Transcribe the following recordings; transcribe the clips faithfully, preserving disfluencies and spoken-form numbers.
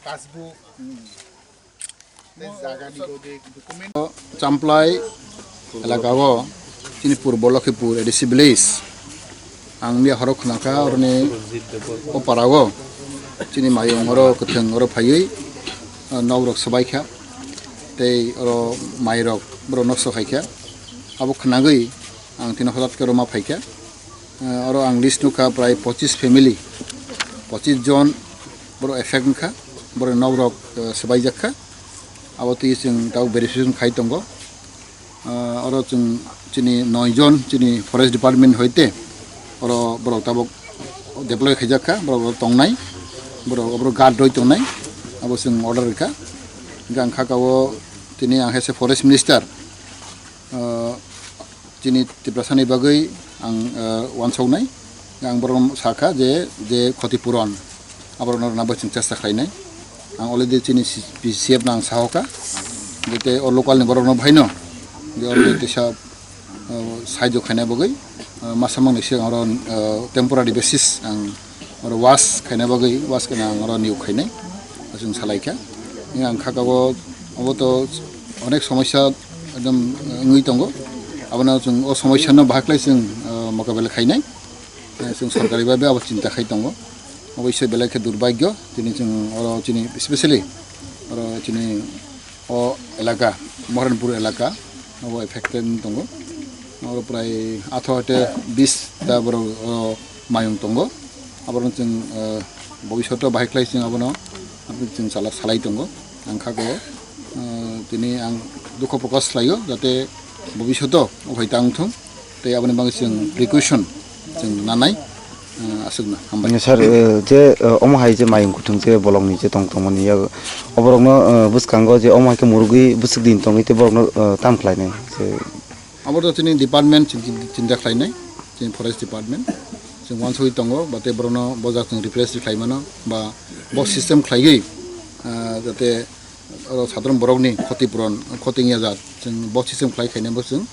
Passbook, tei jagani bagwi document. Champlai elaka o chini Purbo Lokhipur A D C village. Ang miya horo khwnakha oroni o para o chini mayung oro kwthwng oro phaiwi, ah, nok rok swbaikha tei oro mai rok borok nosto khaikha. Abo khwnagwi ang tini hotat khe roma phaikha. Ah, oro ang list nukha prai pochis family, pochis jon borok effect wngkha, borok nok rok, ah, swbaijak kha. Abo twi chwng tabuk verification khai tongo. Ah, oro chwng chini noi jon chini forest department hoite oro borok tabuk deploy khaijak kha, borok oro tongnai, borok oro guard rwi tongnai, abo chwng order rwkha. Hwnkhe ang kha o tini ang hai se forest minister, ah, chini Tiprasani bagwi ang, ah, uansuknai. Ang borok sakha je, je khoti puron, aborokno rwna bai chwng chesta khlainai. Ang already chini C-, P C F no ang sahoka, je tei o local ni borokno bahaino je already teisa, ah, saijo khaina bagwi, ah, masa mangni sigang oro, ah, temporary basis ang oro was khaina bagwi, was khaina ang oro niyok khainai, chwng salaikha. Ang kha o, obo to onek somosya ekdom wngwi tongo. Abono chwng o somosya no bahai khlai chwng, ah, mokabela khainai. Eh, chwng sorkari bai abo chinta khai tongo. Obo se belai khe durbagyo, tini chwng oro chini specially oro chini o elaka, Moharanpur elaka, obo affected wng tongo. Oro prai atho hate bis ta borok, o, mayung tongo. Aborok chwng, eh, bobishoto bahai khlai chwng abono chwng chala salai tongo. Ang kha o, eh, tini ang dukho prokash khlaio, jate bobishoto o hai tang thung. Tei aboni bagwi chwng precaution chwng nanai, eh, aswkno hambai. Sir, eh, je, eh, omo hai je mayung kuthung je bolongni je tong tongmani yago, oborokno, eh, bwskango je omo hai khe murugwi bwswk din tongwi tei borokno, eh, tam khlainai je? Abo to chini department chini chinta khlainai, chini forest department. Chwng uansugwi tongo, ba tei borokno bo jak chwng replace khlai mano, ba bo system khlaiwi, eh, jate oro sadharon borokni khoti puron, khoti wngya jat, chwng bo system khlai khainai bo chwng.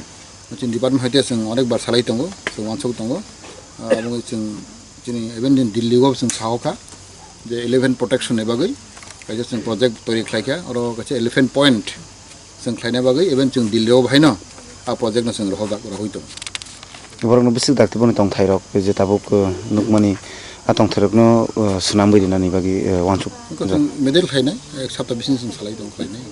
Chini department hoite chwng onek bar salai tongo, chwng uansuk tongo. Ah, abo chwng chini even din Delhi o chwng sahokha je elephant protection ni bagwi kaisa chwng project toiri khlaikha, oro kaisa elephant point chwng khlaina bagwi even chwng Delhi o bahaino a project no chwng rohorjak, rohoi tongo. Borokno bwswk dakti boni tongthai rok je tabuk, uh, nukmani a tongthai rokno, uh, swnamwi rinani bagwi, uh, uansuk. Chwng medal khlainai, ek sapta bising chwng salai tongo khlainai.